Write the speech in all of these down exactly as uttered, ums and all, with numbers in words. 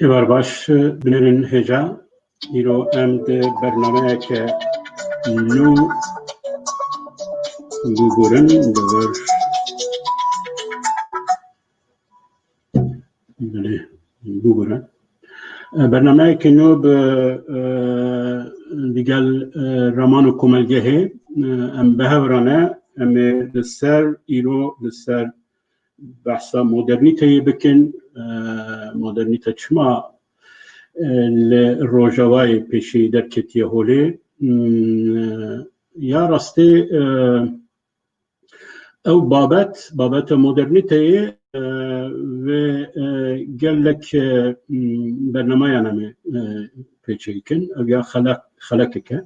Êvar baş, binêrin hêja. Îro em di bernameyeke nû bûgurin, li vir, belê, bûgurin. E, bernameyeke nû bi, e, digel, e, Raman û Komelgehê, e, em bi hev re ne, em ê li ser, îro li ser behsa modernîteyê bikin. E, modernîte çima, e, li Rojavayê pêşî derketiye holê? Hmm, ya rastê, e, ew babet, babeta modernîteyê, e, vê, e, gelek, e, hmm, bernameyan em ê, e, pêçêkin. Ev ya xelek, xelekek e.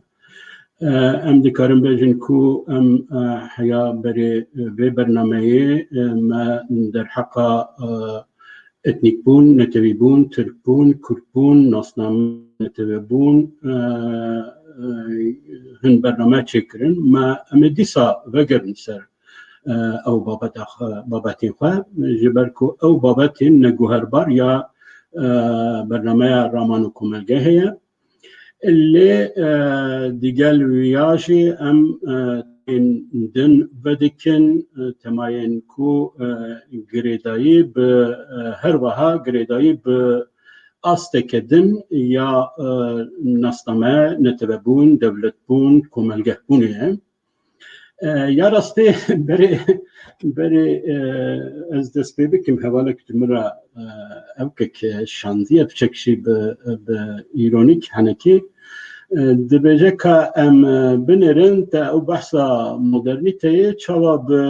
E, em dikarin bêjin ku em, e, heya berê, e, vê bernameyê, e, me derheqa, e, etnîkbûn, netewîbûn, tirkbûn, kurdbûn, nasname netewebûn, e, e, hin bername çêkirin. Me, em ê dîsa vegerin ser, e, ew babeta xwe, babetên xwe, ji ber ku ew babetên neguherbar ya, e, bernameya Raman û Komelgehê ye. Lê, e, digel wiya jî em, e, tên din vedikin, e, temayên ku, e, girêdayî bi, e, her wiha girêdayî bi asteke din ya, e, nasname, netewebûn, dewletbûn, komelgehbûnê ye. E, ya rastê berê, berê, e, ez dest pê bikim, hevalek ji min re, e, ew kek şandiye, piçek jî bi, bi îronîk henekî, e, dibêje ka em, e, binêrin te ew behsa modernîteyê çawa bi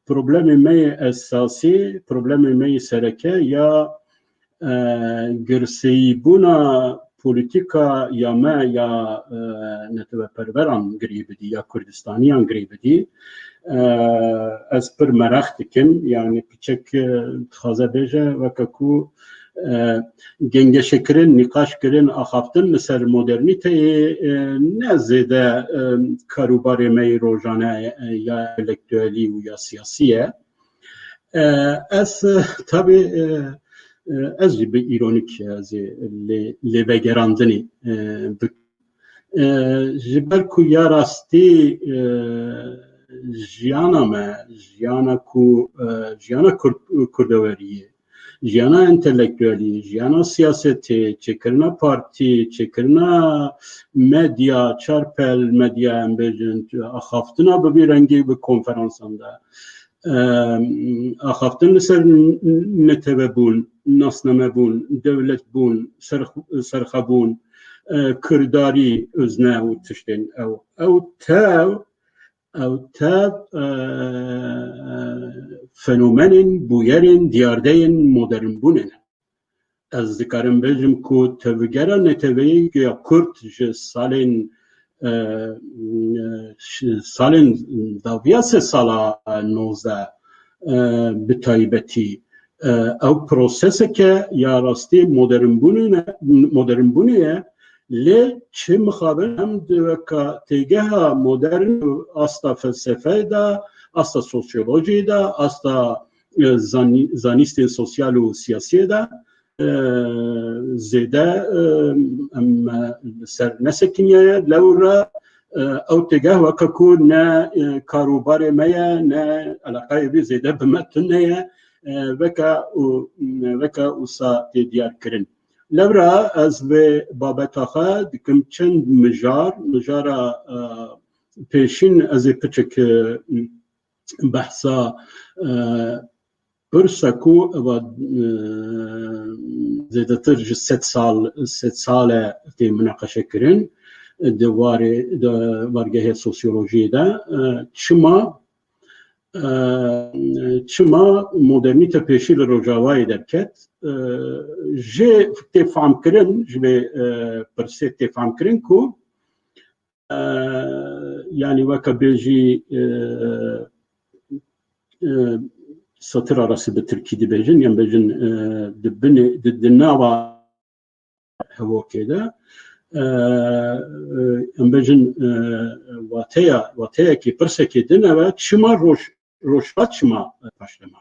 problemê me yê esasî, problemê me yê sereke ya e, girseyîbûna polîtîka ya me ya, e, neteweperveran girê bidî, ya Kurdistaniyan girê bidî. E, ez pir mereq dikim, yanî piçek, e, dixwaze bêje, weke ku, e, gengeşekirin, nîqaşkirin, axaftin li ser modernîteyê, e, ne zêde, e, karûbarê me yê rojane, e, ya entelektuelî û ya siyasî ye. E, ez, e, tabî, e, e, ez jî bi îronîk ez ê lê, lêvegerandinê, e, bikim. E, ji ber ku ya rastî, e, jiyana me, jiyana ku, e, jiyana Kurd-, Kurdeweriyê, jiyana entelektuelî, jiyana siyasetê, çêkirina partî, çêkirina medya, çarpel medya, em bêjin, axaftina bi vî rengî bi konferansan de, e, axaftin li ser n-, n-, netewebûn, nasnamebûn, dewletbûn, serx-, serxebûn, e, kirdarî, özne û tiştên ew. Ew tev, ew tev, e, fenomenên, bûyerên, diyardeyên modernbûnê ne. Ez dikarim bêjim ku tevgera neteweyî ya Kurd ji salên, e, ji salên dawiya sê sala nozdeh, e, bi taybetî, e, ew proseseke ya rastî modernbûnê ne, modernbûnê ye, lê çi mixabin em di weka têgeha modern û asta felsefeyê de, asta sosyolojiyê de, asta, e, zanî-, zanîstên sosyal û siyasiyê de, e, zêde, e, em, e, li ser nesekiniyaye. Lewra, e, ew têgeh weke ku ne, e, karûbarê me ye, ne eleqayê wî zêde bi me tune ye, e, weke û, weke wisa tê diyar kirin. Lewra ez vê babeta xwe dikim çend mijar, mijara, e, pêşîn ez ê piçek, e, behsa, e, pirsa ku eva, e, zêdetir ji sed sal, sed sal e tê minaqeşe kirin di warê, di wargehê sosyolojiyê de, e, çima, E, çima modernîte pêşî li Rojavayê derket? E, jê tê famkirin, ji vê, e, pirsê tê famkirin ku, e, yanî weke bêjî, e, e, satira rastî bi tirkî dibêjin, yan bêjin, e, di binê, di, di nava hevokê de, e, e, em bêjin, e, wateya, wateyekî, pirsekî din ev e, çima roj-, rojhilat çima, e, paşdema?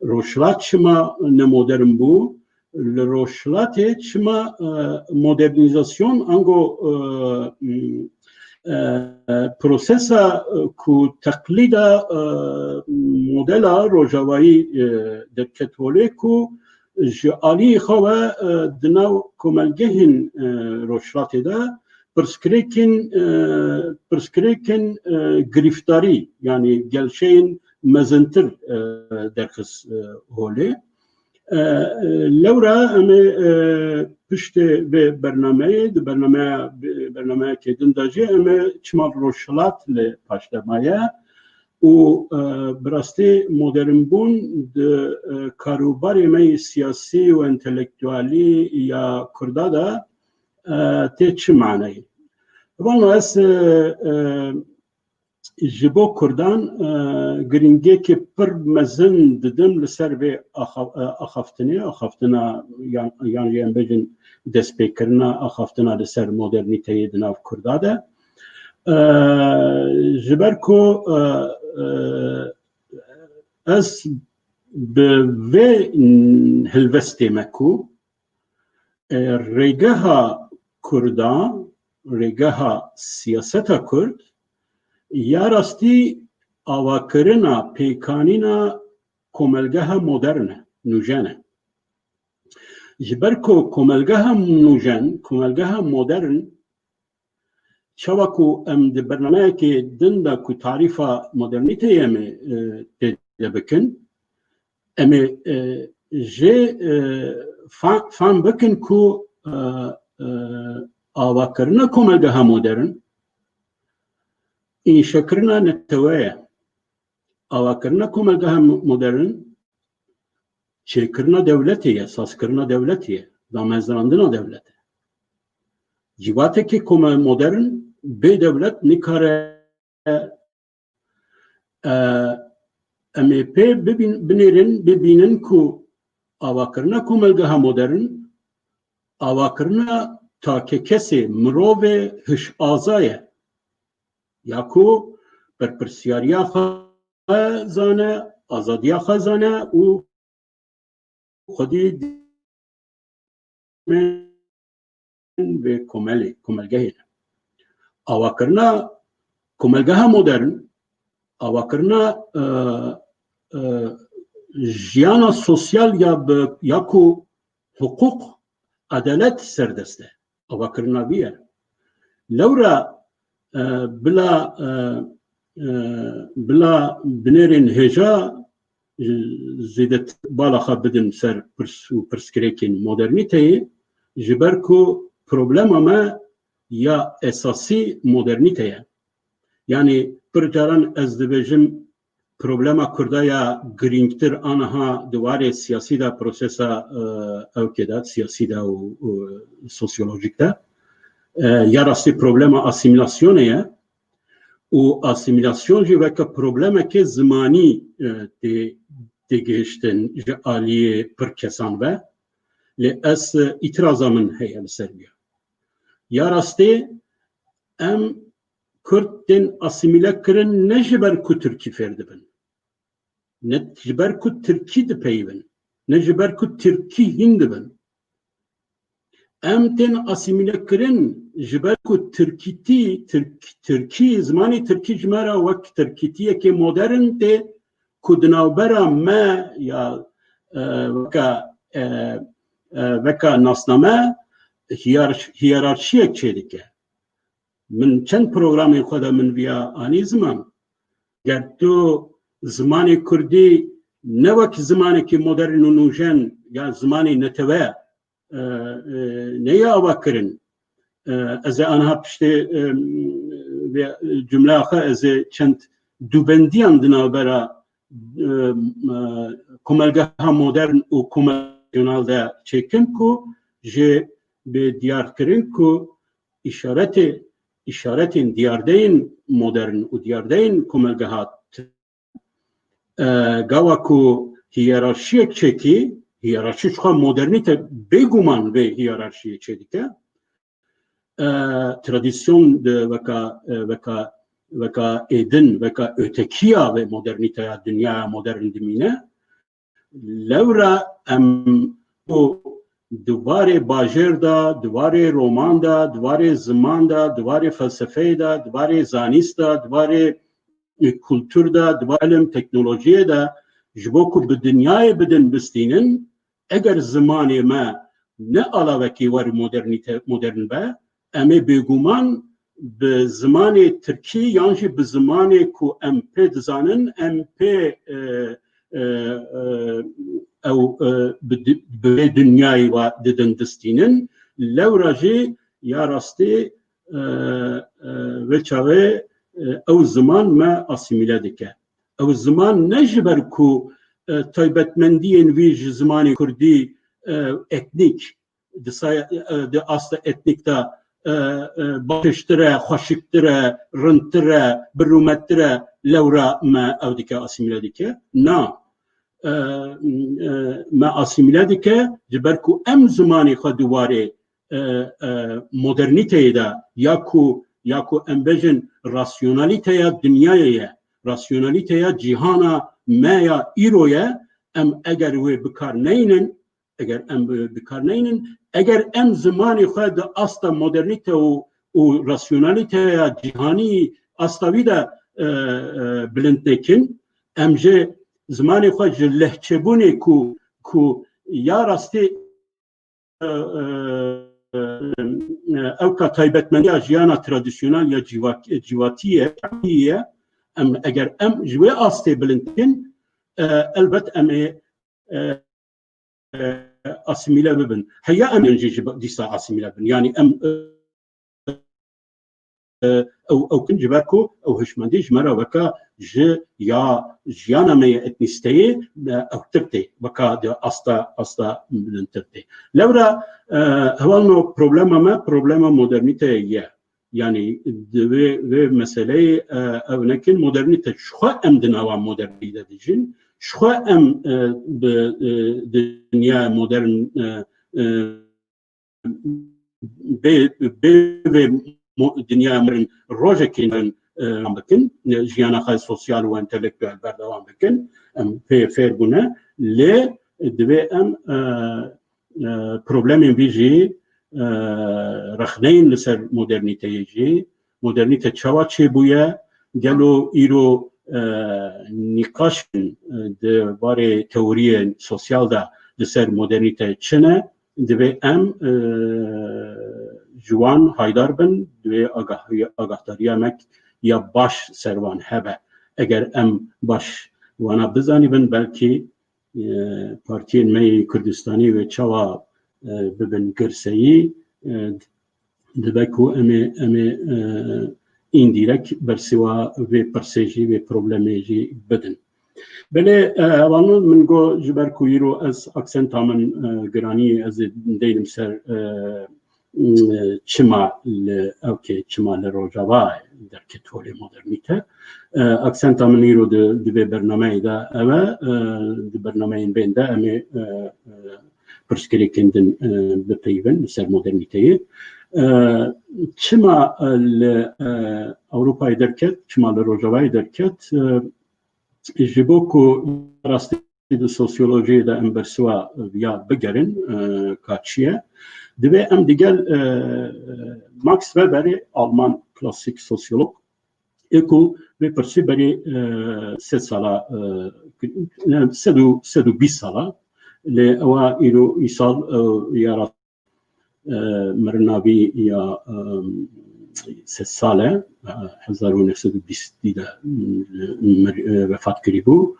Rojhilat çima ne modern bû? Li rojhilatê çima, e, modernîzasyon ango, e, m, e, prosesa, e, ku teqlîda, e, modela rojavayî, e, derket holê ku ji aliyê xwe ve, e, di nav komelgehên, e, rojhilatê de pirsgirêkên, e, pirsgirêkên, e, girîftarî, yanî gelşeyên mezintir, e, derxist, e, holê. E, e, lewra em ê, e, piştê vê bernameyê, di bernameya, bernameyekê din de jî em ê çima rojhilat li paşdema ye û, e, bi rastî modernbûn di, e, karûbarê me yê siyasî û entelektualî ya Kurda de, e, tê çi maneyê? Vano ez, e, e, ji bo Kurdan, e, girîngiyekê pir mezin didim li ser vê axa-, e, axaftinê, axaftina yan, yan jî em bêjin destpêkirina axaftina li ser modernîteyê di nav Kurda de. E, ji ber ku, e, e, ez bi vê hilvestê me ku, e, rêgeha Kurda, rêgeha siyaseta Kurd, ya rastî avakirina, pêkanîna komelgeha modern e, nûjen e. Ji ber ku komelgeha nûjen, komelgeha modern, çawa ku em di bernameyekê din de ku tarîfa modernîteyê em ê, e, tê de bikin, em ê, e, jê, e, fa-, fam bikin ku, e, e, avakirina komelgeha modern, înşekirina netewe ye. Avakirina komelgeha mo-, modern, çêkirina dewletê ye, sazkirina dewletê ye, damezrandina dewletê. Cîvatekî kome-, modern bê dewlet nikare, e, em ê pê bibîn-, binêrin, bibînin ku avakirina komelgeha modern, avakirina takekesê, mirovê hişaza ye. Ya ku berpirsiyariya xwe zane, azadiya xwe zane û xwedî vê komelê, komelgehê ne. Avakirina komelgeha modern, avakirina, e, e, jiyana sosyal ya bi, ya ku hiqûq, edalet serdest e. Avakirina vî ye. Lewra, e, bila, e, e, bila binêrên hêja, e, zêdetir bala xwe bidin ser pirs û pirsgirêkên modernîteyê, ji ber ku problema me ya esasî modernîte ye. Yanî pir caran ez dibêjim, problema Kurda ya girîngtir aniha di warê siyasî de, prosesa, e, ewkê de, siyasî de û, û sosyolojîk de, e, ya rastî problema asîmîlasyonê ye û asîmîlasyon jî weke problemeke zimanî, e, tê, tê gihiştin ji aliyê pir kesan ve. Lê ez, e, îtiraza min heye li ser vî ya. Ya rastê em Kurd tên asîmîle kirin ne ji ber ku Tirkî fêr dibin, ne ji ber ku Tirkî dipeyivin, ne ji ber ku Tirkî hîn dibin. Em tên asîmîle kirin ji ber ku Tirkîtî, Tirk-, Tirkî, zimanê Tirkî ji me re wek Tirkîtiyekê modern tê ku di navbera me ya, e, weka, e, e, weka nasname hiyar-, hiyerarşiyek çêdike. Min çend programên xwe de min viya anî ziman. Ger tu zimanê kurdî ne wek zimanekî modern û nûjen ya zimanê netewe, e, e, neyê ava kirin. E, ez ê aniha piştê, e, vê cumleya xwe ez ê çend dûbendiyan di navbera e, e, komelgeha modern û komersyonel de çêkin ku jê bi diyar kirin ku îşaretê, îşaretên diyardeyên modern û diyardeyên komelgeha, e, gava ku hiyerarşiyek çêkî, hiyerarşî çiqa modernîte bêguman vê hiyerarşiyê çêdike. E, tradisyon de weka, e, weka, weka êdin, weka ötekiya ve modernîteya dinyaya modern dimîne. Lewra em û di warê bajêr de, di warê roman de, di warê ziman de, di warê felsefeyê de, di warê zanîst de, di warê, e, kultur de, di warê ilim, teknolojiyê de, ji bo ku bi dinyayê bidin bistînin, eger zimanê me ne alawekî wer modernîte, modern be, em ê bêguman bi zimanê tirkî yan jî bi zimanê ku em pê dizanin, em pê, e, e, e, ew, e, bi di-, bi vê dinyayê ve didin distînin. Lewra jî ya rastî, e, e, vê çaxê, e, ew ziman me asîmîle dike. Ew ziman ne ji ber ku, e, taybetmendiyên wî ji zimanê kurdî, e, etnîk, di say-, e, di asta etnîk de, e, e, baştir e, xweşiktir e, rindtir e, birûmettir e, lewra me ew dike, asîmîle dike. Na. E, e, me asîmîle dike, ji ber ku em zimanê xwe di warê, e, e, modernîteyê de ya ku, ya ku em bêjin rasyonalîteya dinyayê ye, rasyonalîteya cîhana me ya îro ye, em eger wê bi kar neynin, eger em bi, bi kar neynin, eger em zimanê xwe di asta modernîte û, û rasyonalîteya cîhanî asta wî de, e, e, bilind nekin, em ji zimanê xwe ji lehçebûnê ku, ku ya rastî, e, e, e, ewka taybetmendiya jiyana tradisyonel ya civak-, civatî ye, ye, em, eger em ji wê astê bilind bikin, e, elbet em ê, e, e, asîmîle bibin. Heya em ên jî ji dîsa asîmîle bin. Yanî em, e, e, ew, ew kin ji ber ku ew hişmendî ji me re weke ji ya jiyana me yê etnîsteyê, e, ewtir tê, weka di asta, asta bilindtir tê. Lewra, e, hevalno problema me, problema modernîteyê ye. Yanî di vê, vê meseleyê, e, ew nekin modernîte. Ji xwe em di nava modernî de dijîn. Ji xwe em, e, bi, e, dinya modern, e, e, bê, bê vê mo-, dinya modern rojekê em, e, bikin, e, jiyana xwe sosyal û entelektuel berdewam bikin. Em pê fêr bûne, lê divê em, e, e, problemên vî jî, e, rexneyên li ser modernîteyê jî, modernîte çawa çêbûye, gelo îro, e, nîqaşên, e, di barê teoriyên sosyal de li ser modernîte çi ne, divê em, e, ji wan haydar bin, divê agah-, agahdariya me ya baş ser wan hebe. Eger em baş wana bizanîbin, belkî, e, partiyên me yê Kurdistanî wê çawa, e, bibin girseyî, e, dibe ku em ê, em ê, e, îndîrek bersiva vê pirsê jî, vê problemê jî bidin. Belê, e, hevalno, min got, ji ber ku îro ez aksenta min, e, giranî, ez ê deynim ser, e, çima li, ewkê çima li Rojava derket holê modernîte. E, aksenta min îro di, di vê bernameyê de ew e, e, di bernameyên bên de em ê, e, e, pirsgirêkên din, e, bipeyivin li ser modernîteyê. E, çima, e, li, e, Ewropayê derket, çima li Rojavayê derket, e, ji bo ku rastî di sosyolojiyê de em bersiva viya bigerin, e, ka çi ye, divê em digel, e, Max Weberê Alman klasîk sosyolog ê ku vê pirsî berî, e, sed sala, e, ne, sed û, sed û bîst sala, lê ewa îro îsal, e, ya rast e, mirina vî ya, e, sed sal e, e, hezar û neh sed û bîst de, e, mir-, e, vefat kirîbû.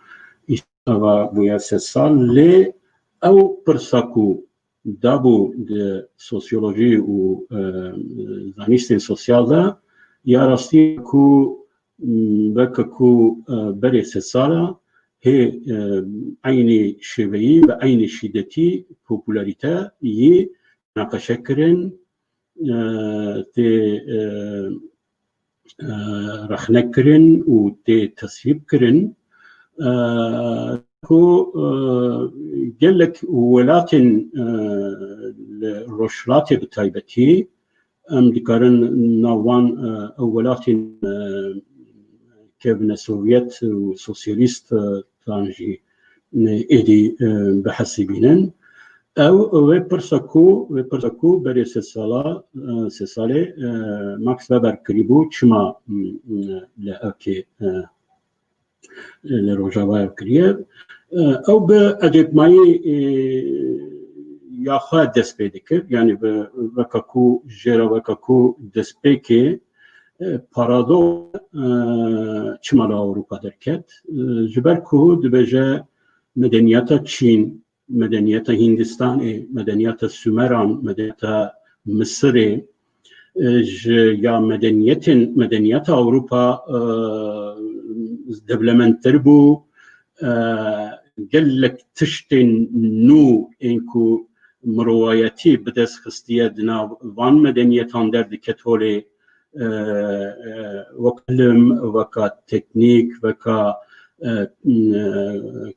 Îsava bûye sed sal, lê ew pirsa ku dabû di sosyolojî û, e, zanîstên sosyal de, ya rastî ku, m, weke ku, e, berê sed sal e, hê, e, eynî şêveyî, bi eynî şîdetî popularîte yî münaqeşe kirin, e, tê, e, e, rexne kirin û tê teswîb kirin, e, ku, e, gelek welatên, e, li Rojhilatê bi taybetî, em dikarin nav wan, e, ew welatên, e, kevine Sovyet û sosyalîst, e, tan jî, e, êdî, e, bihesibînin. Ew, wê pirsa ku, wê pirsa ku berê sê sala, e, sê salê, e, Max Weber kirîbû, çima, m, m, li ewkê, e, li Rojava ev kiriye? E, ew bi ecêbmayî, e, ya xwe dest pê dikir, yanî bi weka ku jê re weka ku destpêkê, e, paradoks, e, çima li Ewropa derket? E, ji ber ku dibêje medeniyeta Çîn, medeniyeta Hindistanê, medeniyeta Sumeran, medeniyeta Misirê, e, ji ya medeniyetên, medeniyeta Ewropa, e, dewlemendtir bû, e, gelek tiştên nû ên ku mirovayetî bi dest xistiye di nav van medeniyetan derdiket holê, e, e, wek ilim, weka teknîk, weka, e, m, e,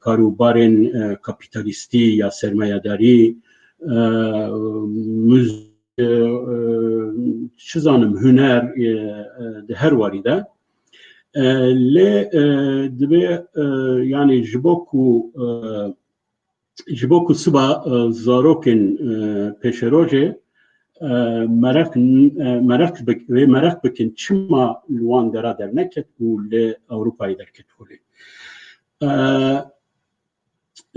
karûbarên, e, kapîtalîstî ya sermayedarî, e, muz-, e, e, çi zanim, huner, e, e, di her warî de. E, lê, e, divê, e, yanî ji bo ku, e, ji bo ku siba, e, zarokên, e, pêşerojê, e, meraq, e, meraq bik-, wê meraq bikin çima li wan dera derneket û li Ewropayê derket holê. E,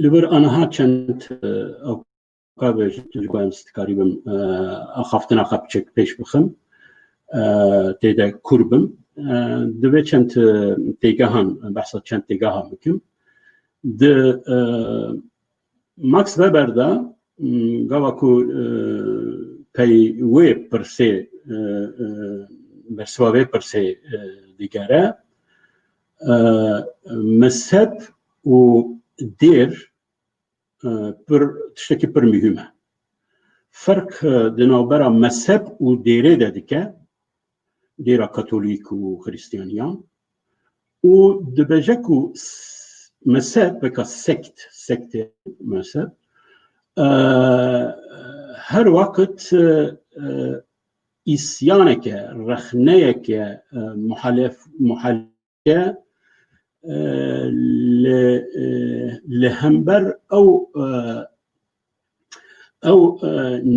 li vir aniha çend, e, ew ka bêjim, ji bo em dikarîbim, e, axaftina xwe piçek pêş bixim. E, tê de kûr bim. E, divê çend, e, têgehan, behsa çend têgehan bikim. Di, e, Max Weber de, m, gava ku, e, pey wê pirsê, e, e, bersiva vê pirsê, e, digere, e, mezheb û dêr, e, pir, tiştekî pir muhîm e. Ferq, e, di navbera mezheb û dêrê de dike, dêra katolîk û xrîstiyaniyan, û dibêje ku s-, mezheb, weka sekt, sektê mezheb, e, her weqt, e, e, îsyaneke, rexneyeke, e, muhalef-, muhal-, e, li, e, li hember ew, e, ew, e,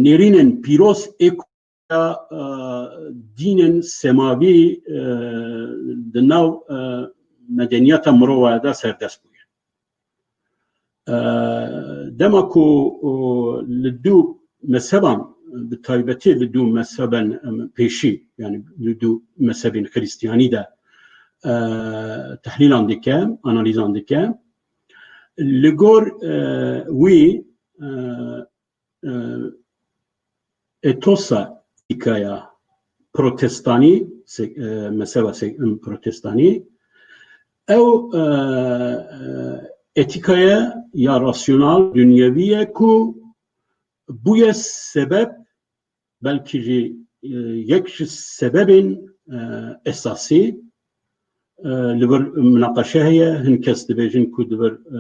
nêrînên pîroz ê ku ya, e, dînên semavî, e, di nav, e, medeniyeta mirova de serdest bûye. E, dema ku, o, li dû mezheban, bi taybetî li dû mezhebên, em, pêşî, yani li dû mezhebên Xristiyanî de, e, tehlîlan dike, analîzan dike. Li gor, e, wî, e, e, etosa etîkaya protestanî, se-, e, mezheba se-, em, protestanî, ew, e, e, etîkaya ya rasyonal, dunyevî ye ku bûye sebeb, belkî jî, e, yek ji sebebên, e, esasî, e, li vir minaqeşe heye, hin kes dibêjin ku di vir, e,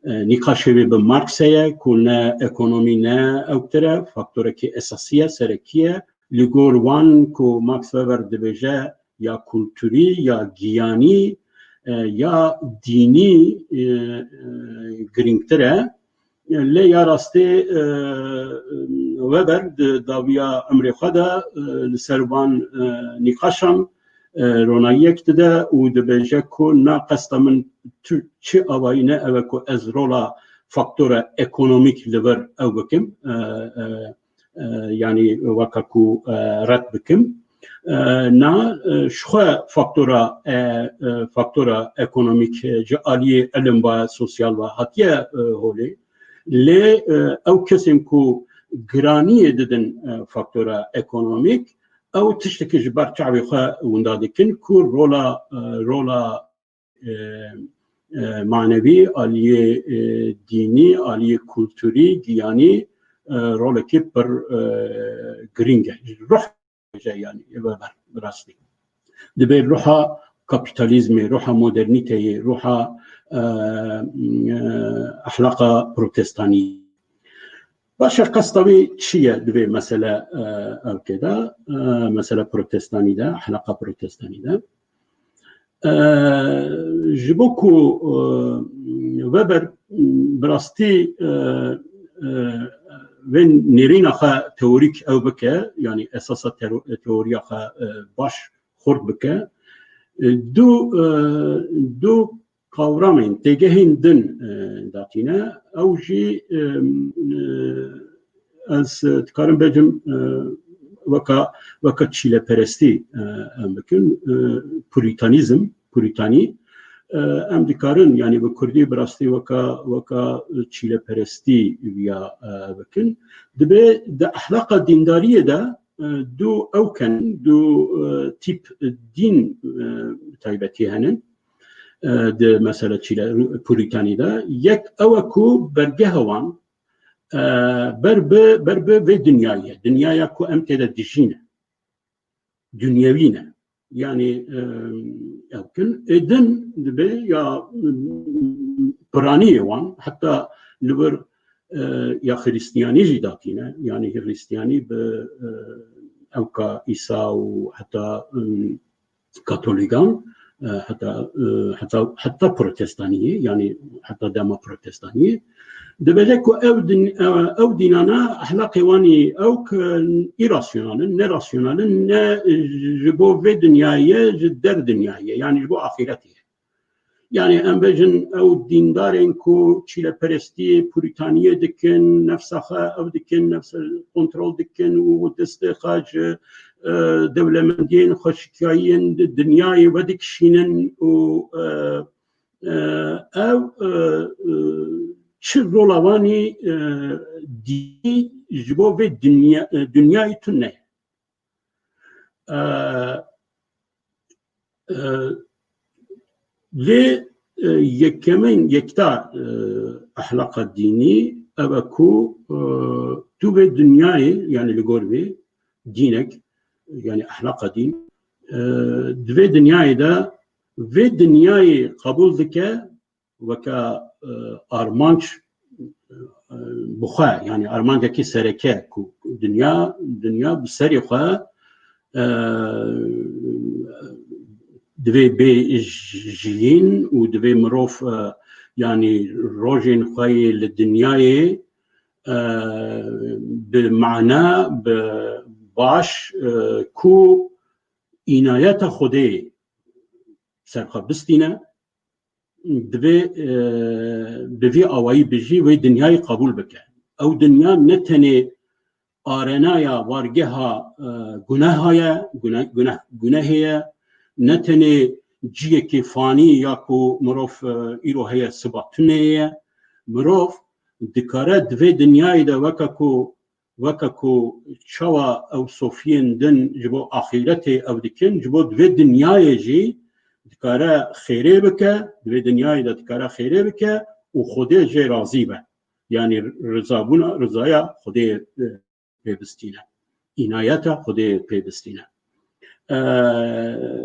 e, nîqaşê wê bi Marx heye, ku ne ekonomî ne ew tire, faktorekî esasî ye, serekî ye. Li gor wan ku Max Weber dibêje ya kulturî, ya giyanî, e, ya dînî, e, e, girîngtir e. Lê ya rastê, e, Weber di dawiya emrê xwe de, e, li ser van, e, nîqaşan, e, ronayiyek dide û dibêje ku na qesta min tu çi avayî ne, ew e ku ez rola faktora ekonomîk li vir ew bikim, e, e, e, yanî weka ku, e, red bikim. E, na, e, ji xwe faktora, e, e, faktora ekonomîk, e, ji aliyê ilim ve, sosyal ve hatiye, e, holê. Lê, e, ew kesên ku giraniyê didin, e, faktora ekonomîk, ew tiştekî ji ber çavê xwe winda dikin ku rola, e, rola, e, e, manevî, aliyê, e, dînî, aliyê kulturî, giyanî, e, rolekî pir, e, girîng e. Ruh, yani, Weber, bi rastî. Dibê ruha kapîtalîzmê, ruha modernîteyê, ruha, e, e, ehlaqa protestanî. Baş e, qesta wî çi ye di vê mesele, e, ewkê de, e, mesele protestanî de, ehlaqa protestanî de? E, ji bo ku, e, Weber, bi rastî, e, e, vê nêrîna xwe teorîk ew bike, yanî esasa tero-, teoriya xwe, e, baş xurt bike, e, du, e, du qawramên, têgehên din, e, datîne. Ew jî, e, e, ez, e, dikarim bêjim, e, weka, weka çîleperestî, e, em bikin, e, purîtanîzm, purîtanî. E, em dikarin, yanî bi kurdî bi rastî weka, weka çîleperestî viya, e, bikin. Dibê di ehlaqa dîndariyê de, e, du ewken, du, e, tîp dîn, e, taybetî henin. E, di mesele çîle, purîtanî de. Yek ew e ku bergeha wan, e, ber bi, ber bi vê dinyayê ye. Dinyaya ku em tê de dijî ne. Dinyewî ne. Yanî, e, ew kin. Ê din dibe ya, e, piraniyê wan, heta li vir, e, ya Xiristiyanî jî datîne. Yanî Xiristiyanî bi, e, ewka Îsa û heta, e, Katolîgan, e, heta, e, heta, heta Protestaniyê, yanî heta dema Protestaniyê, dibêje ku ew din, e, ew dînana ehlaqê wan î ew ki îrasyonal in, nerasyonal in, ne ji bo vê dinyayê ye, ji der dinyayê ye, yanî ji bo axîretê ye. Yanî em bêjin ew dîndarên ku çîleperestiyê, purîtaniyê dikin, nefsa xwe ew dikin, nefsa kontrol dikin û destê xwe ji, e, dewlemendiyên xweşikiyayiyên di dinyayê vedikişînin û, e, e, ew, e, e, çi rola wan î, e, dî ji bo vê dinya, e, dinyayê tune ye. E, e, lê, e, yekemîn, yekta, e, ehlaqa dînî ev e ku, e, tu vê dinyayê, yanî li gor vê dînek, yanî ehlaqa dîn, e, di vê dinyayê de vê dinyayê qebûl dike weke, e, armanc, e, bi xwe, yanî armancekî sereke ku dinya, dinya bi serê xwe, e, divê bê j-, jiyîn û divê mirov, e, yanî rojên xwe yê li dinyayê, e, bi mana, bi baş, e, ku înayeta Xwedê ser xwe bistîne, divê, e, bi vî awayî bijî, wê dinyayê qebûl bike. Ew dinya ne tenê arenaya wargeha, e, guneha ye, gune-, gune-, gunehê ye, ne tenê ciyekê fanî ya ku mirov, e, îro heye siba tune ye. Mirov dikare di vê dinyayê de weke ku weke ku çawa ew sofiyên din ji bo axîretê ew dikin, ji bo di vê dinyayê jî dikare xêrê bike, di vê dinyayê de dikare xêrê bike û Xwedê jê razî be. Yanî rizabûna, rizaya Xwedê, e, pê bistîne. Înayeta Xwedê pê bistîne. E,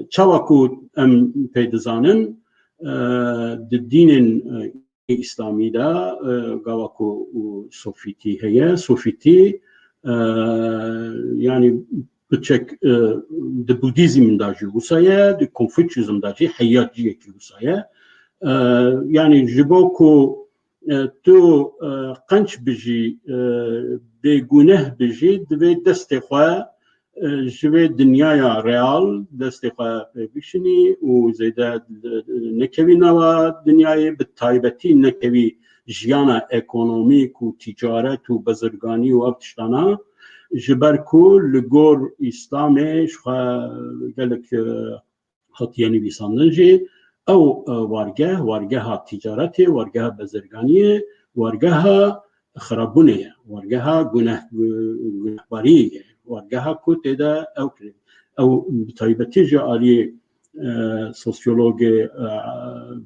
çawa ku em pê dizanin, e, di dînên, e, Îslamî de, e, gava ku û sofîtî heye. Sofîtî, e, yanî piçek, e, di Budîzm de jî wisa ye, di Konfuçyuzm de jî heya ciyekî wisa ye. E, yanî ji bo ku, e, tu, e, qenc bijî, e, bêguneh bijî, divê destê xwe e, ji vê dinyaya real destê xwe pê bişinî û zêde nekevî nava dinyayê, bi taybetî nekevî jiyana ekonomîk û tîcaret û bezirganî û ev tiştana, ji ber ku li gor Îslamê ji xwe gelek, e, hatiye nivîsandin jî, ew, e, wargeh, wargeha tîcaretê, wargeha bezirganiyê, wargeha xirabûnê ye, wargeha guneh-, gunehbariyê ye, wargeha ku tê de ew kirê. Ew bi taybetî ji aliyê, e, sosyologê, e,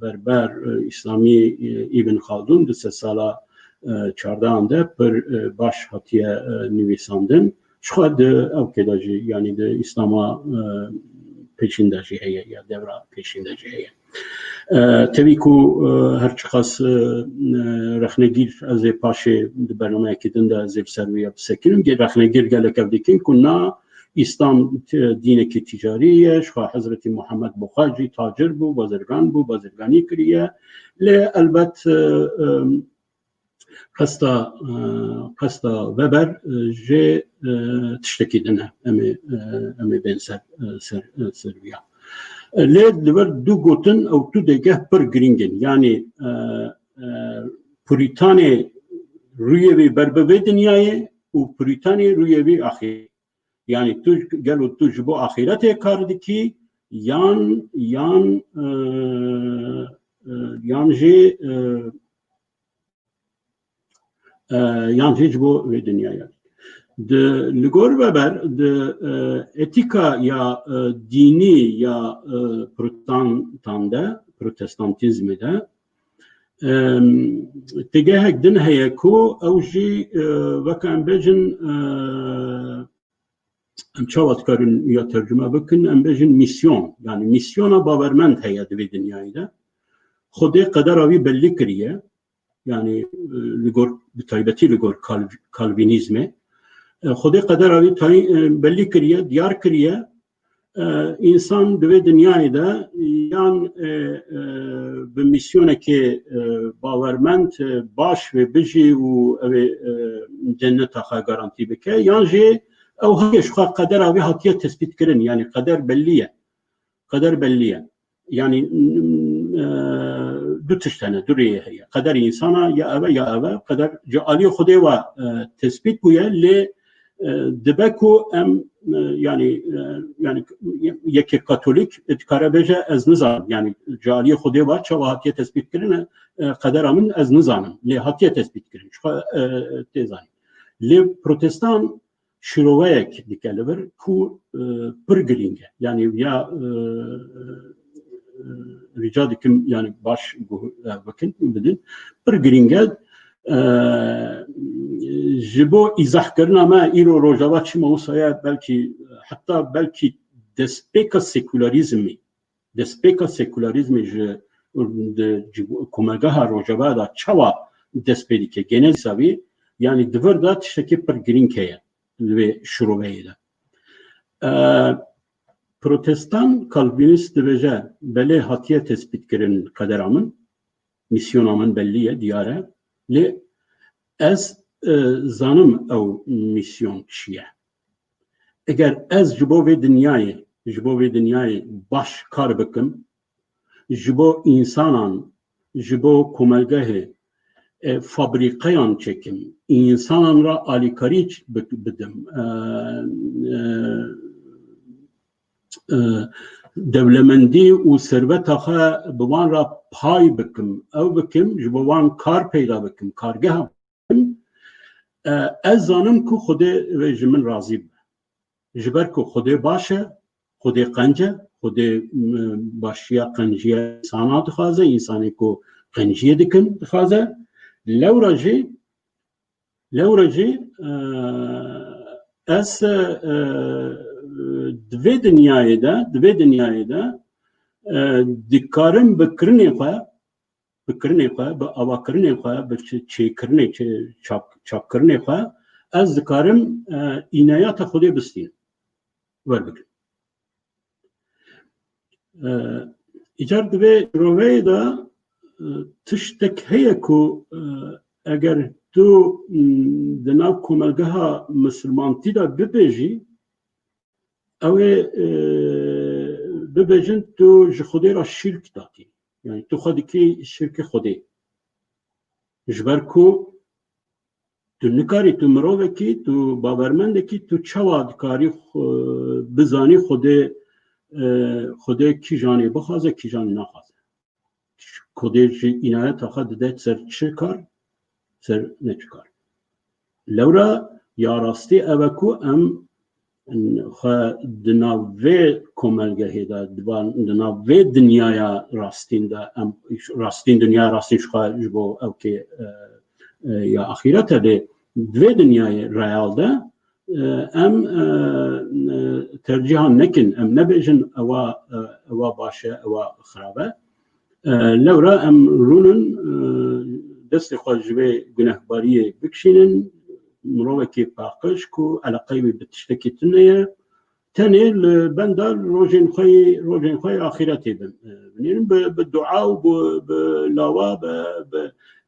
berber, e, îslamî, e, Îbn Xaldûn di sedsala, e, çardehan de pir, e, baş hatiye, e, nivîsandin. Jixwe di ewkê de jî, yanî di Îslama, e, pêşîn de jî heye, ya devra pêşîn de jî heye. E, tevî ku, e, her çiqas, e, e, rexnegîr, ez ê paşê di bernameyekî din de ez ê li ser wê bisekinin. Ge-, rexnegîr gelek ev dikin ku na, Îslam, e, dînekî ticarî ye, jixwe Hezretî Muhammed bo xwe jî tacir bû, bazirgan bû, bazirganî kiriye. Lê elbet, e, e, qesta, e, qesta Weber, e, jê, e, tiştekî din e. Em ê, e, em ê bên ser, e, ser, e, ser viya. E, lê li vir du gotin ew du dêgeh pir girîng in. Yanî, e, e, Purîtanê rûyê wî ber bi vê dinyayê û Purîtanê rûyê wî axî-, yanî tu, gelo tu ji bo axîretê kar dikî yan, yan, e, e, yan jî, e, e, yan jî ji bo vê dinyaya. Di, li gor Weber, di, e, etîka ya, e, dînî ya, e, protestantan de, protestantîzmê de, e, têgehek din heye ku ew jî, e, weke em bêjin, e, em çawa dikarin ya tercüme bikin, em bêjin misyon, yanî misyona bawermend heye di vê dinyayê de. Xwedê qedera wî bellî kiriye, yanî, e, li gor, bi taybetî li gor Kal-, Kalvînîzmê. E, Xwedê qedera wî tay-, e, bellî kiriye, diyar kiriye. E, însan di vê dinyayê de yan, e, e, bi misyonekê, e, bawermend, e, baş wê bijî û ew ê, e, cenneta xwe garantî bike, yan jî ew hatiye ji xwe qedera wî hatiye tespîtkirin, yanî qeder bellî ye. Qeder bellî ye. Yanî, e, du tişt hene, du rêyê heye. Qeder însana ya ev e, ya ev e. Qeder ji aliyê Xwedê ve, e, tespît bûye, lê, e, dibe ku em, e, yanî, e, yanî yekê katolîk dikare bêje, ez nizanim. Yanî ji aliyê Xwedê ve çawa hatiye tespît kirine, e, qedera min ez nizanim. Lê hatiye tespît kirin. Ji xwe, e, tê zanîn. Lê protestan şîroveyek dike li vir ku, e, pir girîng e. Yanî ya, e, e, rica dikim, yanî baş guh-, e, bikin, bidin. Pir girîng e. E, ji bo îzahkirina me îro Rojava çima wisa ye, belkî, heta belkî destpêka sekûlerîzmê, destpêka sekûlerîzmê ji, di, ji komelgeha Rojava de çawa dest pê dike? Genezîsa wî, yanî di vir de tiştekî pir girîng heye di vê şiroveyê de. E, protestan, kalvînîst dibêje, belê hatiye tespîtkirin qedera min, mîsyona min bellî ye, diyar e. Lê ez, e, zanim ew mîsyon çi ye. Eger ez ji bo vê dinyayê, ji bo vê dinyayê baş kar bikim, ji bo însanan, ji bo komelgehê, e, fabrîqeyan çêkim, însanan re alîkarî ç-, bi-, bidim, e, e, e, dewlemendî û serveta xwe bi wan re pay bikim, ew bikim, ji bo wan kar peyda bikim, kargeha bikim, e, ez zanim ku Xwedê wê ji min razî bibe. Ji ber ku Xwedê baş e, Xwedê qenc e, Xwedê, m, başiya qenciya însana dixwaze, însanê ku qenciyê dikin dixwaze. Lewra jî, lewra jî, e, ez, e, di vê dinyayê de, di vê dinyayê de, e, dikarim bi kirinê xwe, bi kirinê xwe, bi avakirinê xwe, bi çi-, çêkirinê, çi-, çap-, çapkirinê xwe, ez dikarim, e, înayeta Xwedê bistînim, werbigrim. E, îcar di vê şiroveyê de, e, tiştek heye ku, e, eger tu, m, di nav komelgeha misilmantî de bibêjî, ew ê, e, bibêjin tu ji Xwedê re şirk datî. Yanî tu xwe dikî şirkê Xwedê. Ji ber ku tu nikarî, tu mirovekî, tu bawermendekî, tu çawa dikarî xwe-, bizanî Xwedê, e, Xwedê kîjanê bixwaze, kîjanê naxwaze. Xwedê ji înayeta xwe dide ser çi kar, ser ne çi kar. Lewra ya rastî ev e ku em xwe di nav vê komelgehê de, di van, di nav vê dinyaya rastîn de, em rastîn, dinyaya rastîn ji xwe ji bo ew kê, e, e, ya axîret e, lê di vê dinyayê real de, e, em, e, e, tercîhan nekin, em nebêjin ewa, e, ewa baş e, ewa xirab e. E, lewra em rûnin, e, destê xwe ji vê gunehbariyê bikişînin, mirovekî paqij ku eleqeyê wî bi tiştekî tune ye, tenê li benda rojên xwe yê, rojên xwe yê axîretê bin, e, binêrin bi, bi dua û bi, bi lawa, bi, bi,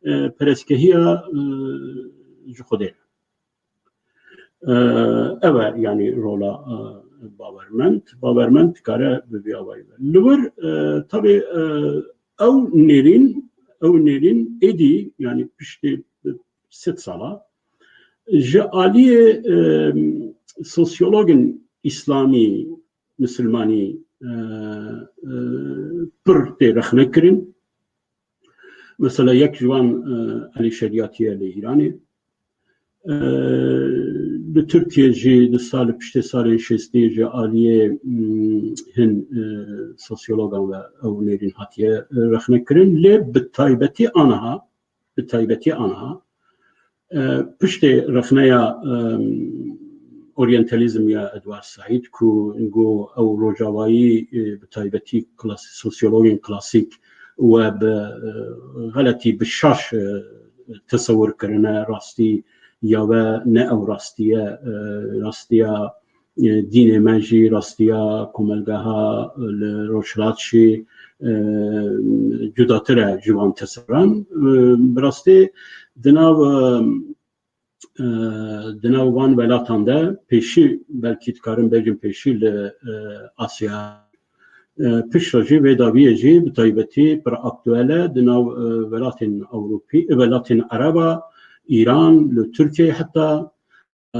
e, perestgehiya, e, ji Xwedê re. E, ev e, yanî rola, e, bawermend. Bawermend dikare bi vî awayî be. Li wir, e, tabî, e, ew nêrîn, ew nêrîn êdî, yanî piştî sed sala, ji aliyê, e, sosyologên îslamî, misilmanî, e, e, pir tê rexnekirin. Mesela yek ji wan, e, Elî Şeriyatî ye li Îranê. E, li Tirkiye jî di sal, piştê salên şêstî ji aliyê, mm, hin, e, sosyologan ve ew nêrîn hatiye, e, rexnekirin. Lê bi taybetî aniha, bi taybetî aniha, e, piştê rexneya, e, oryantalîzm ya Edward Said ku got ew rojavayî, e, bi taybetî klas-, sosyologên klasîk we bi, e, xeletî, bi şaş, e, tesewir kirine, rastî ya we ne ew rastî ye, e, rastiya, e, dînê me jî, rastiya komelgeha, e, li Rojhilat jî, e, cudatir e ji van tesewran. E, bi rastî di nav, e, e, di nav van welatan de pêşî, belkî dikarin bêjin pêşî li, e, Asya, e, piştre jî vê dawiyê jî bi taybetî pir aktuel e di nav, e, welatên Ewropî, welatên Ereba, Îran, li Tirkiye heta, e,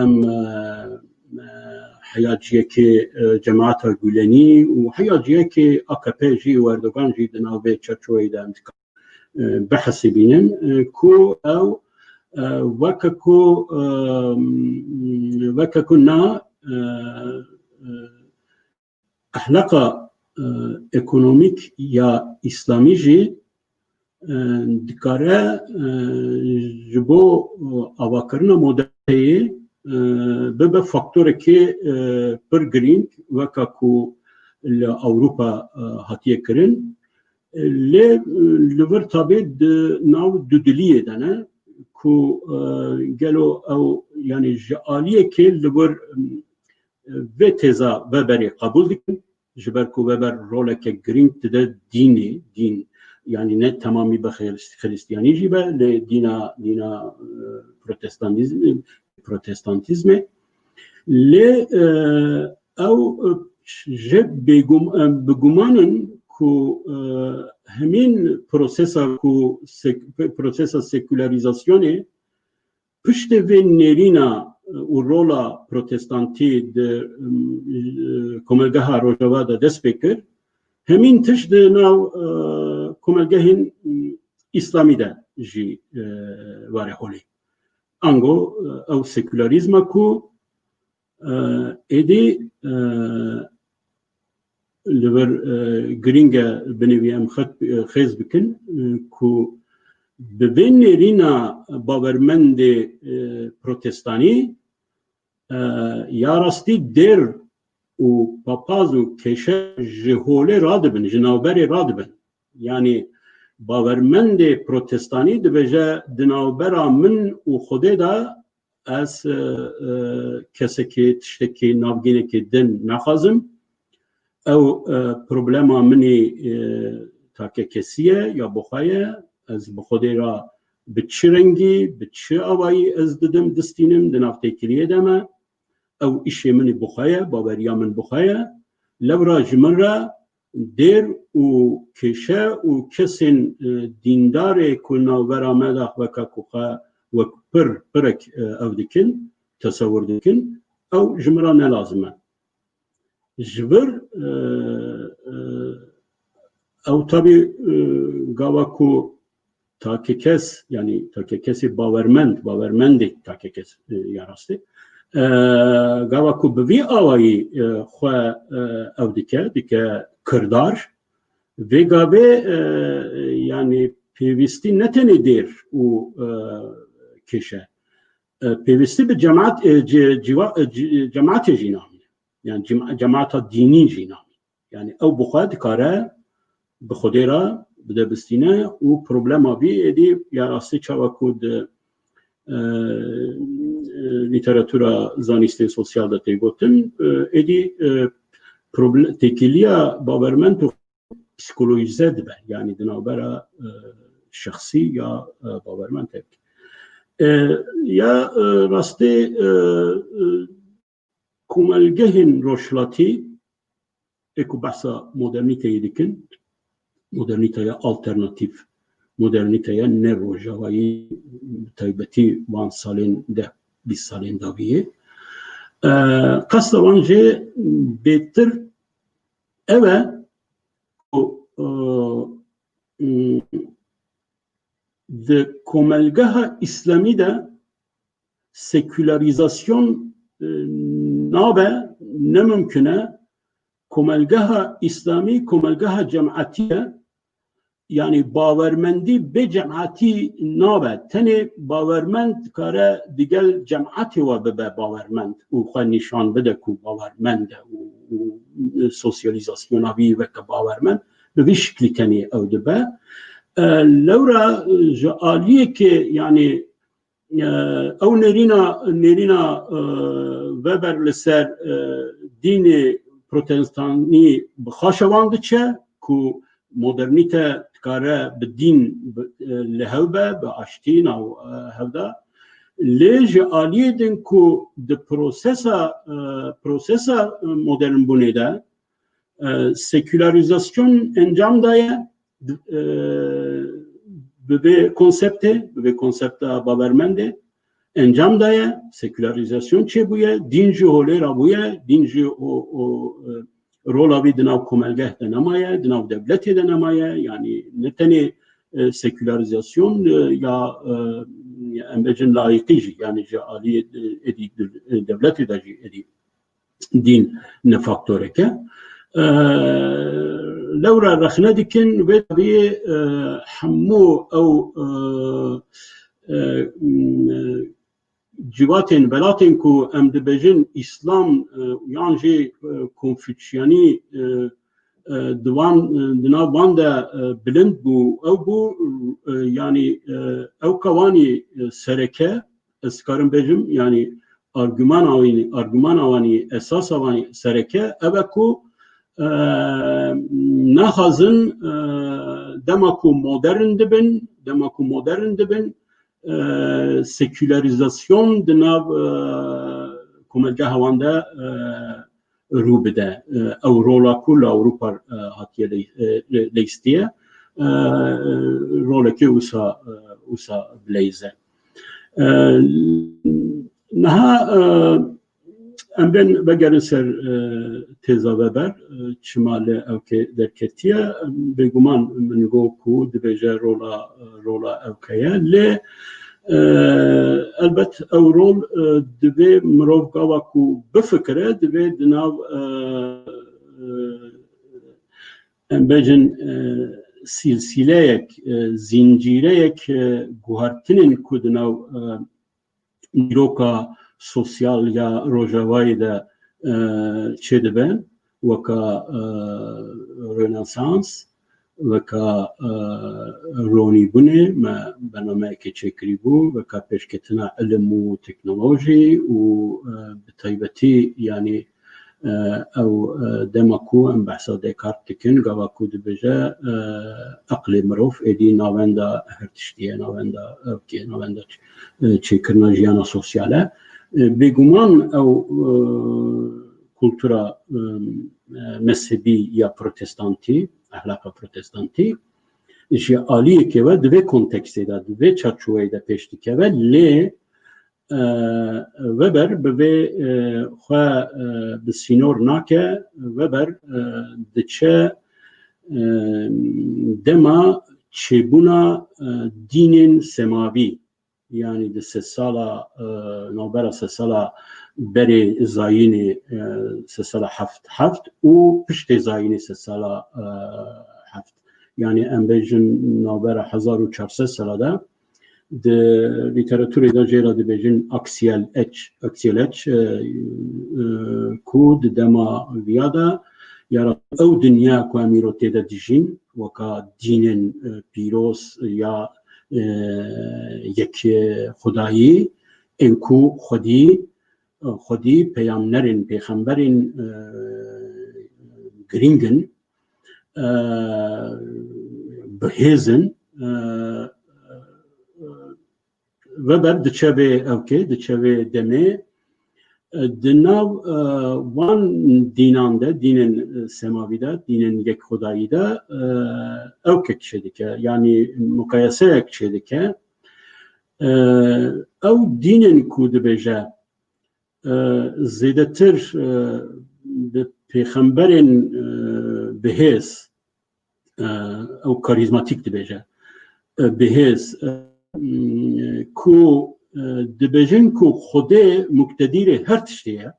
em, e, e, heya ciyekê, e, cemaeta Gûlenî û heya ciyekê A K P jî û Erdogan jî di nav vê çerçoveyê de em dikarin, e, bihesibînin, e, ku ew, e, weke ku, e, weke ku na, e, e, ehleqa, e, ekonomîk ya îslamî jî, e, dikare, e, ji bo, e, avakirina moderniteyê, e, bibe faktorekê, e, pir girîng, weka ku li Ewropa, e, hatiye kirin. Lê, e, li vir tabî di nav dudiliyê de ne ku, e, gelo ew, yanî ji aliyekê li vir, e, vê têza Weberê qebûl dikin, ji ber ku Weber roleke girîng dide dînê, dîn, yanî ne temamî bi xirist-, xiristiyanî jî be, lê dîna, dîna, e, protestantîzm-, protestantîzmê. Lê, e, ew, e, ji bêgum-, e, bi guman in ku, e, hemîn prosesa ku sek-, prosesa sekûlerîzasyonê piştê vê nêrîna, e, û rola protestantî di, e, komelgeha Rojava de dest pê kir, hemîn tişt di nav, e, komelgehên, e, îslamî de jî, e, were holê. Ango, e, ew sekûlerîzma ku, e, êdî, e, li vir, e, girîng e binê wî em xet, e, xêz bikin, e, ku bi vê nêrîna bawermendê, e, protestanî, e, ya rastî dêr û papaz û kêşe ji holê radibin, ji navberê radibin. Yanî bawermendê protestanî dibêje, di navbera min û Xwedê de ez, e, e, kesekê, tiştekê, navgînekê din naxwazim. Ew, e, problema min ê, e, takekesî ye ya bi xwe ye. Ez bi Xwedê re bi çi rengî, bi çi awayî ez didim, distînim, di nav têkiliyê de me. Ew îşê min ê bi xwe ye, baweriya min bi xwe ye. Lewra ji min re dêr û kêşe û kesên, e, dîndarê ku navbera me de weke ku xwe wek pir, pirek, e, ew dikin, tesewir dikin, ew ji min re ne lazim e. Ji vir, e, e, ew tabî, e, gava ku takekes, yanî takekesê bawermend, bawermendê takekes, e, ya rastê, E, gava ku bi vî awayî, e, xwe, e, ew dike, dike kirdar, vê gavê, e, yanî pêwîstî ne tenê dêr û, e, kêş e. E, pêwîstî bi cemaat, e, ci-, ciwa-, e, ci-, cemaatê jî namîne. Yani cema-, cemaata dînî jî namîne. Yani ew bi xwe dikare bi Xwedê re bide bistîne û problema vî êdî ya rastî çawa ku di, e, e, lîteratura zanîstên sosyal de tê gotin, e, êdî, e, problem-, têkiliya bawermend û psîkolojîze dibe. Yani di navbera, e, şexsî ya, e, bawermend hevdî. E, ya, e, rastî, e, e, komelgehên rojhilatî ê ku behsa modernîteyê dikin, modernîteya alternatîf, modernîteya ne rojavayî, bi taybetî van salên deh bîst salên dawiyê. E, qesta wan jê bêtir ew e ku, e, di komelgeha îslamî de sekülerizasyon, e, nabe, ne mimkun e. Komelgeha îslamî, komelgeha cemaetî ye. Yani bawermendî bê cemaetî nabe. Tenê bawermend dikare digel cemaetê we bibe bawermend û xwe nîşan bide ku bawermend e û, û sosyalîzasyona wî weke bawermend bi vî şiklî tenê ew dibe. E, lewra, e, ji aliyekê, yani, e, ew nêrîna, nêrîna, e, Weber li ser, e, dînê protestanî bi xaşewan diçe ku modernîte dikare bi dîn bi, e, li hev be, bi aştî nav, e, hev de. Lê ji aliyê din ku di prosesa, e, prosesa modernbûnê de, e, sekülerizasyon encam daye, e, bi vê konseptê, bi vê konsepta bawermendê encam daye, sekülerizasyon çêbûye, dîn jî holê rabûye, dîn jî o, o, e, rola wî di nav komelgeh de nemaye, di nav dewletê de nemaye, yani ne tenê, e, sekülerizasyon, e, ya, e, em bêjin layîqî jî, yani ji alî, e, êdî, e, dewletê de jî êdî dîn ne faktorek e. E, lewra rexne dikin, vê tabiyê, e, hemû ew, e, e, m, e, civatên, welatên ku em dibêjin Îslam, e, yan jî, e, Konfüçyanî, e, e, di wan, e, di nav wan de, e, bilind bû, ew bû, e, yanî, e, ew kewanî, e, sereke, ez dikarim bêjim, yanî argumana wî, argumana wanî, esasa wanî sereke, ev e ku, e, naxwazin, e, dema ku modern dibin, dema ku modern dibin, e, sekülerizasyon di nav, e, komelgeha wan de, e, rû bide. E, ew rola ku li Ewropa, e, hatiye ley-, e, leystiye, e, rolekê wisa, e, wisa bileyze. E, niha, e, em bên vegerin ser, e, têza Weber, e, çima li ewkê derketiye. Bêguman min got ku dibêje rola, rola ewke ye. Lê, e, elbet ew rol, e, divê mirov gava ku bifikire, divê di nav, e, e, em bêjin, e, silsileyek, e, zincîreyek, e, guhertinên ku di nav, e, dîroka sosyal ya Rojavayê de, e, çêdibe, weka, e, Rönesans, weka, e, ronîbûnê me bernameyekê çêkirî bû, weka pêşketina ilim û teknolojî û, e, bi taybetî, yanî, e, ew, e, dema ku em behsa Descartes dikin, gava ku dibêje, e, eqlê mirov êdî navenda her tiştî ye, navenda ewkê, navenda ç-, e, çêkirina jiyana sosyal e. E, bêguman ew, e, kultura, e, e, mezhebî ya protestantî, ehlaqa protestantî, ji aliyekê ve di vê kontekstê de, di vê çarçoveyê de pêş dikeve, lê, e, Weber bi vê, e, xwe, e, bi sînor nake, Weber, e, diçe, e, dema çêbûna, e, dînên semavî, yanî di sedsala, e, navbera sedsala berê zayînê, e, sê sala heft heft û piştê zayînê sê sala, e, heft. Yani em bêjin navbera hezar û çar sed sala de di lîteraturê de jê re dibêjin aksiyel eç, aksiyel eç, e, e, ku di dema viya de ya ra ew dinya ku em îro tê de dijîn, weka dînên, e, pîroz ya, e, yek xwedayî, ên ku xwedî, xwedî peyamnerên, pêxemberên, e, girîng in, e, bihêz in, e, veber diçe vê ewkê, diçe vê demê, e, di nav, e, wan dînan de, dînên, e, semavî de, dînên yekxwedayî de, e, ewkek çêdike, yanî muqayeseyek çêdike. E, ew dînên ku dibêje, e, zêdetir, e, bi pêxemberên, e, bihêz, e, ew karîzmatîk dibêje, e, bihêz, e, m, ku, e, dibêjin ku Xwedê muktedirê her tiştê ye,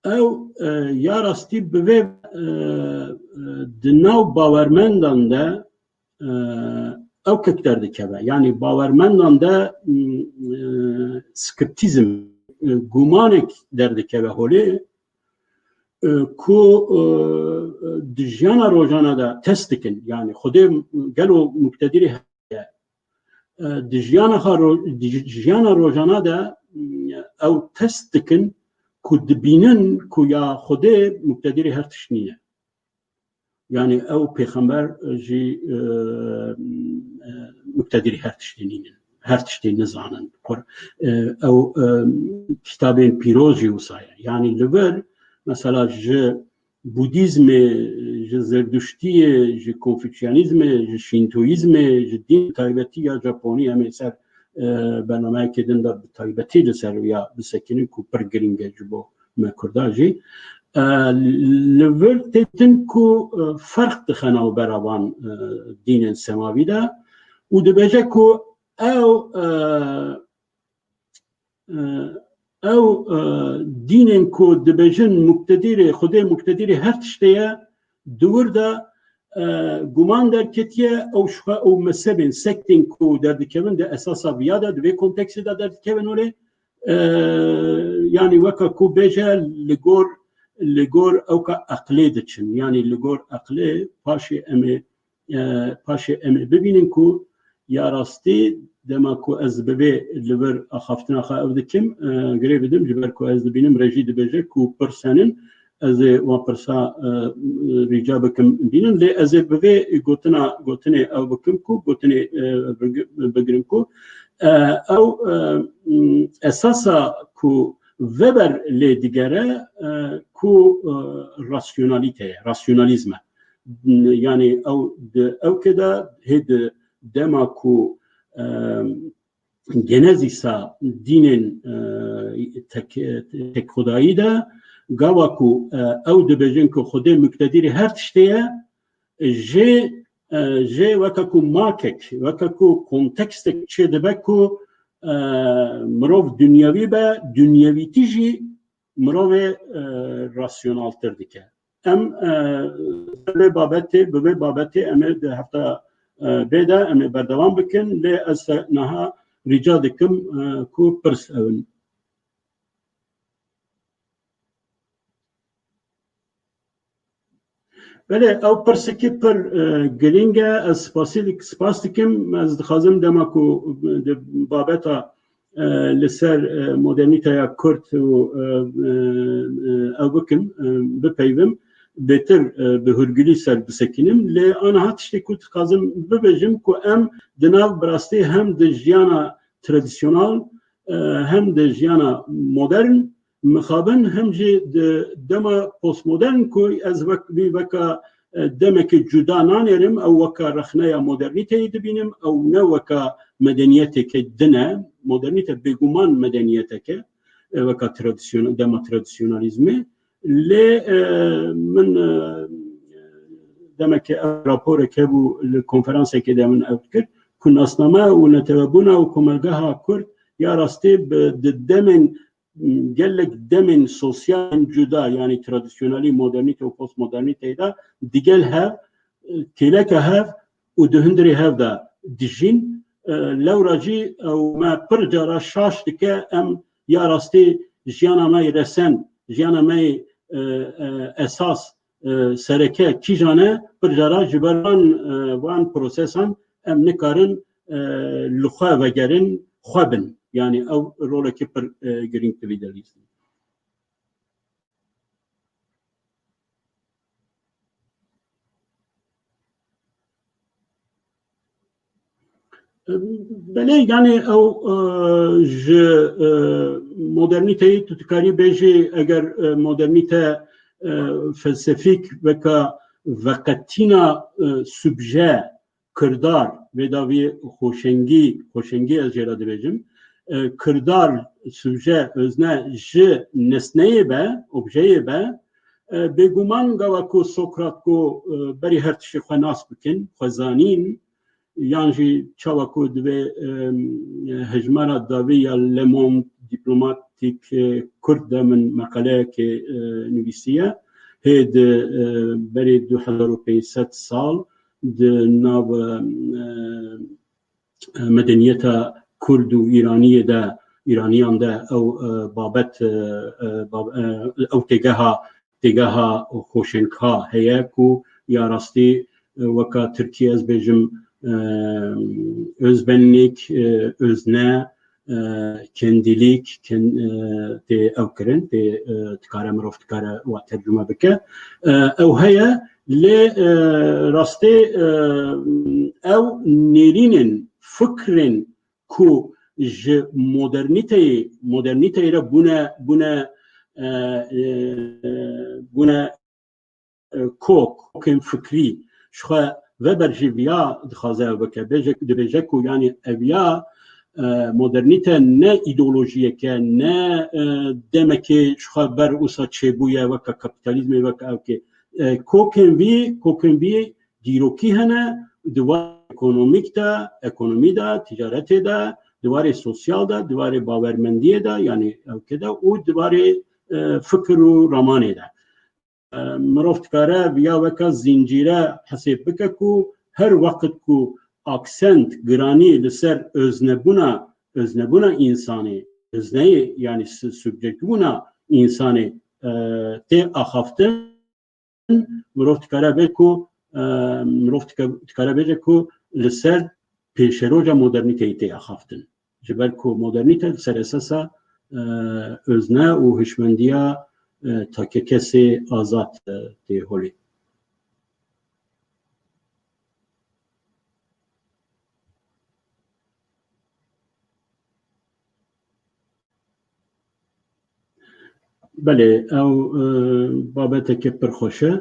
ew, e, ya rastî bi vê, e, e, di nav bawermendan de, e, ewkek derdikeve. Yanî bawermendan de, m, e, skeptîzm, e, gumanek derdikeve holê, e, ku, e, di jiyana rojane de test dikin. Yanî Xwedê gelo muktedirê heye? E, di jiyana xwe ro-, di jiyana rojane de, m, ew test dikin ku dibînin ku ya Xwedê muktedirê her tişt nîne. Yanî ew pêxember jî, e, e, muktedirê her tiştê nînin. Her tiştê nizanin. Xwe, e, ew, e, kitabên pîroz jî wisa ye. Yanî li vir, mesela ji Budîzmê, ji Zerduştiyê, ji Konfûçyanîzmê, ji Şîntoyîzmê, ji dîn taybetî ya Japonî, em ê ser, e, bernameyekê din de bi taybetî li ser ya bisekinin ku pir girîng e ji bo me Kurda jî. E, li vir têtin ku, e, ferq dixe navbera van, e, dînên semavî de û dibêje ku ew, e, e, ew, e, dînên ku dibêjin muktedirê, Xwedê muktedirê her tiştê ye, di wir de, e, guman derketiye, ew şixwe, ew mezhebên, sektên ku derdikevin di esasa viya de, di vê kontekstê de derdikevin holê, e, yanî weka ku bêje li gor, li gor ewka eqlê diçin. Yanî li gor eqlê paşê em ê, e, paşê em ê bibînin ku ya rastî dema ku ez bi vê li vir axaftina xwe ew dikim, e, girê bidim, ji ber ku ez dibînim rejî dibêje ku pirsenin, ez ê wan pirsa, e, rica bikim bînin. Lê ez ê bi vê gotina, gotinê ew bikim ku, gotinê, e, big-, bigirim ku, e, ew, e, m, esasa ku Weber lê digere, e, ku, e, rasyonalîte ye, rasyonalîzm e. Yanî ew di ewkê de hê di dema ku, e, genezîsa dînên, e, tek, tekxwedayî de, gava ku, e, ew dibêjin ku Xwedê muktedirê her tiştê ye, jê, e, jê weke ku makek, weke ku kontekstek çêdibe ku, e, mirov dinyewî be, dinyewîtî jî mirovê, e, rasyonaltir dike. Em, e, vê babetê, bi vê babetê em ê di hefta, e, bê de em ê berdewam bikin, lê ez te niha rica dikim, e, ku pirs ew in. Belê, ew pirsekî pir, e, girîng e. Ez spasî dik-, spas dikim. Ez dixwazim dema ku, e, di babeta, e, li ser, e, modernîteya Kurd û, e, e, e, ew bikim, e, bipeyvim, bêtir, e, bi hûrgilî ser bisekînim. Lê aniha tiştê ku dixwazim bibêjim ku em di nav bi rastî hem di jiyana tradisyonal, e, hem di jiyana modern mixabin, hem jî di dema postmodern ku ez wek, vî weka, e, demekî cuda nanêrim, ew weka rexneya modernîteyê dibînim, ew ne weka medeniyeteke din e. Modernîte bêguman medeniyeteke, e, weka tradisyon-, dema tradisyonalîzmê. Lê, e, min, e, demekê ev raporek hebû li konferansekê de min ew dikir, ku nasname û netewebûna û komelgeha Kurd ya rastî bi, di demên, gelek demên sosyal cuda, yanî tradisyonelî, modernîte û postmodernîteyê de digel hev, e, kêleka hev û di hundirê hev de dijîn. E, lewra jî ew me pir cara şaş dike, em ya rastî jiyana me yê resen, jiyana me yê, e, e, esas, e, sereke kîjan e, pir cara ji ber van, e, van prosesan em nikarin, e, li xwe vegerin, xwe bin. Yanî ew rolekî pir, e, girîng di vî de lîstin. Belê, yanî ew, e, ji, e, modernîteyê tu dikarî bêjî, eger, e, modernîte, e, felsefîk weka veqetîna, e, subje, kirdar, vê dawî xweşengî, xweşengî ez jê re dibêjim, e, kirdar, subje, özne ji nesneyê be, objeyê be, e, bêguman gava ku Sokrat ku, e, berî her tiştê xwe nas bikin, xwe zanîn, yan jî çawa ku divê, e, hejmara dawî ya Le Monde Diplomatique, e, Kurd de min meqaleyekê, e, nivîsiye. Hê di, e, berê du hezar û pênc sed sal di nav, e, e, medeniyeta Kurd û Îraniyê de, Îraniyan de ew, e, babet, e, e, bab-, e, ew têgeha, têgeha xweşengha heye ku ya rastî, e, weka Tirkî ez bêjim, e, özbenlik, e, özne, e, kendîlîk, ken-, e, tê ew kirin, tê, e, dikare mirov dikare wa tercûme bike. E, ew heye, lê, e, rastê, e, ew nêrînên, fikrên ku ji modernîteyê, modernîteyê re bûne, bûne, e, e, bûne, e, kok, kokên fikrî. Ji xwe Weber jî viya dixwaze ew bike. Bêje, dibêje ku yanî eviya, e, modernîte ne îdeolojiyek e, ne, e, demekê ji xwe ber wisa çêbûye weke kapîtalîzmê, weke ewkê. E, kokên vî, kokên vî dîrokî hene, di warê ekonomîk de, ekonomî de, ticaretê de, di warê sosyal de, di warê bawermendiyê de, yanî ewkê de û di warê, e, fikir û ramanê de. E, mirov dikare viya weke zîncîre hesêb bike ku her weqt ku aksent, giranî li ser öznebûna, öznebûna însanê, özneyê, yanî su-, subjektbûna însanê, e, tê axaftin, mirov dikare bê ku, e, mirov dike-, dikare bêje ku li ser pêşeroja modernîteyê tê axaftin. Ji ber ku modernîte li ser esasa, e, özne û hişmendiya, e, takekesê azad, e, tê holê. Belê, ew, e, babeteke pir xweş e. E,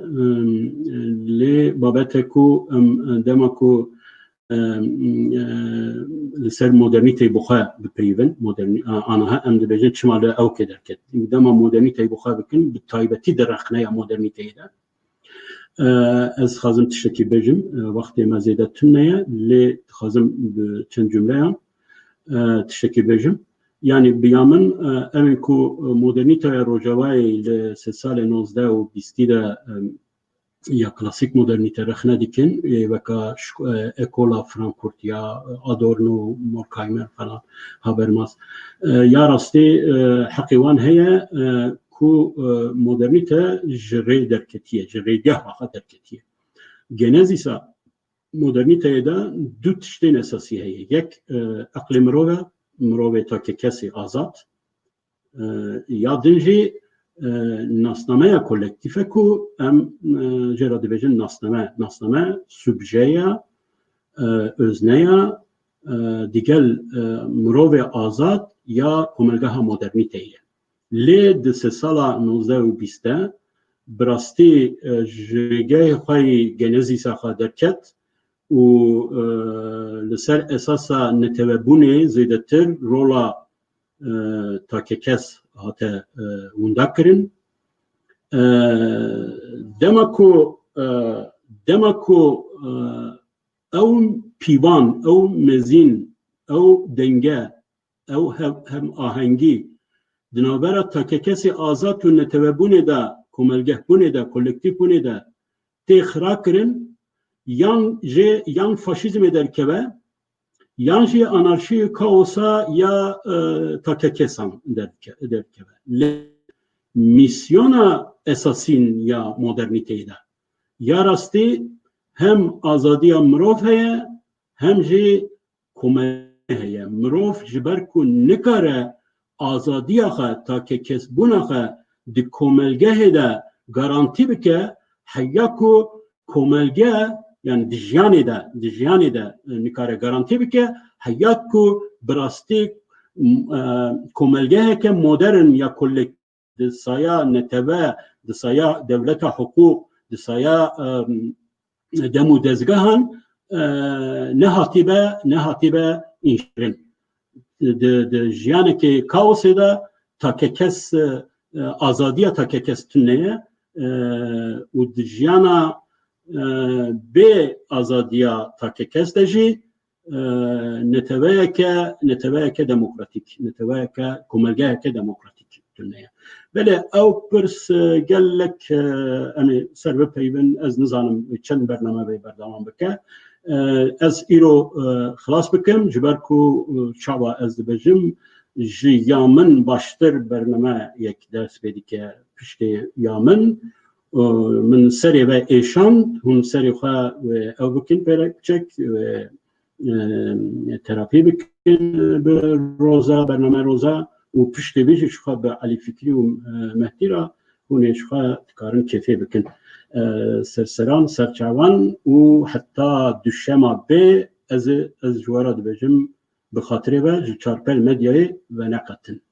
lê babete ku em, e, dema ku, e, e, li ser modernîteyê bi xwe bipeyivin, modernî-, a-, aniha em dibêjin çima li ewkê derket. Dema modernîteyê bi xwe bikin, bi taybetî di rexneya modernîteyê de. E, ez dixwazim tiştekî bêjim, e, wextê me zêde tune ye, lê dixwazim bi çend cumleyan, e, tiştekî bêjim. Yanî bi ya min, e, em ê ku modernîteya Rojavayê li sedsalê nozdeh û bîstî de, e, ya klasîk modernîte rexne dikin, ê weka şko-, e, ekola Frankfurt ya Adorno, Horkheimer falan, Habermas. E, ya rastî, e, heqê wan heye, e, ku, e, modernîte ji rê derketiye, ji rêgeha xwe derketiye. Genezîsa modernîteyê de du tiştên esasî heye. Yek, e, eqlê mirov e, mirovê takekesê azad, e, ya din jî, e, nasnameya kolektîf e ku em, e, jê re dibêjin nasname. Nasname subje ya, e, özne ya, e, digel, e, mirovê azad ya komelgeha modernîteyê ye. Lê di sê sala nozdeh û bîst de bi rastî, e, ji rêgehê xwe yî genezîsa xwe derket û, e, li ser esasa netewebûnê zêdetir rola, e, takekes hate, e, winda kirin. E, dema ku, e, dema ku, e, ew pîvan, ew mezîn, ew denge ew hev, hem ahengî di navbera takekesê azad û netewebûnê de, komelgehbûnê de, kolektîfbûnê de tê xira kirin, yan jê yan faşîzmê derdikeve, yan jî anarşî, kaosa ya, e, takekesan derdike-, derdikeve. Lê mîsyona esasîn ya modernîteyê de ya rastî hem azadiya mirov heye, hem jî komelge heye. Mirov ji ber ku nikare azadiya xwe, takekesbûna xwe di komelgehê de garantî bike, heya ku komelge, yani di jiyanê de, di jiyanê de, e, nikare garantî bike, heya ku bi rastî, m-, e, komelgeheke modern ya kolek-, di saya netewe, di saya dewleta hiqûq, di saya, e, dem û dezgehan, e, nehatibe, nehatibe înşkirin. Di, di jiyanekê kaosê de takekes, e, azadiya takekes tune ye, e, û di jiyana, e, bê azadiya takekes de jî, e, neteweyeke, neteweyeke demokratîk, neteweyeke, komelgeheke demokratîk tune ye. Belê ew pirs, e, gelek, e, em ê ser bipeyvin, ez nizanim çend bername vê berdewam bike. E, ez îro, e, xilas bikim, ji ber ku, e, çawa ez dibêjim, ji ya min baştir bernameyek dest pê dike piştê ya min. E, min serê ve êşand, hûn serê xwe wê ew bikin pêrek çek, wê, e, terapî bikin bi Roza, bername Roza û piştê vê jî ji xwe bi Elî Fikrî û, e, Mehdî re hûn ê ji xwe dikarin kêfê bikin. E, serseran, serçavan û heta duşema bê ez, ez ji we re dibêjim, bi xatirê ve ji Çarpel Medyayê veneqetin.